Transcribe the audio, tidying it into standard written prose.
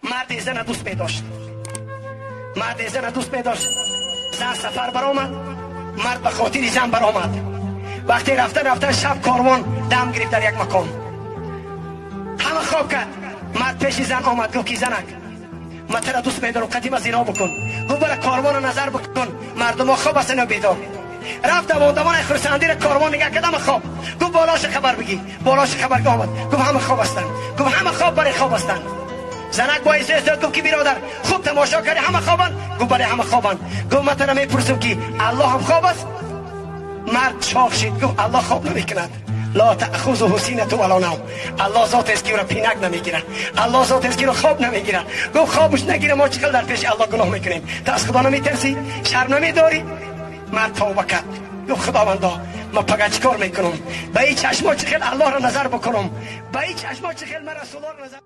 Марди зана дӯст медошт, марди зана дӯст медошт. Зан сафар баромад, мард ба хотири зан баромад. Вақте рафта рафта шаб корвон дам гирифт дар як макон, ҳама хоб кард. Мард пеши зан омад, гуфт ки занак, ман туро дӯст медорам, қадима зино бикун. Гуфт бара корвонро назар бикун, мардумо хоб ҳастанд ё бедор. Рафт давон давон хурсандиро корвон нигоҳ кард, ҳама хоб. Гуфт болоша хабар бигир. Болоша хабар омад, гуфт ҳама хоб ҳастанд. Гуфт ҳама хоб, баре хоб ҳастанд. Занак бо эҳсос гуфт ки биродар, хуб тамошо кардӣ, ҳама хобанд? Гуфт бале, ҳама хобанд. Гуфт ман туро мепурсам ки Аллоҳ ҳам хоб аст? Мард чоқ шид, гуфт Аллоҳ хоб намекунад. Ла таъхузуҳу синатун вала навм. Аллоҳ зот аст ки ӯро пинак намегирад, Аллоҳ зот аст ки ӯро хоб намегирад. Гуфт хобаш нагирад, мо чӣ қадар дар пеши Аллоҳ гуноҳ мекунем? Ту аз Худо намитарсӣ? Шарм намедорӣ? Мард тавба кард, гуфт Худовандо, ман пага чӣ кор мекунам? Ба ин чашмо чӣ хел Аллоҳро назар бикунам? Ба ин чашмо чӣ хел ман Расулуллоҳро назар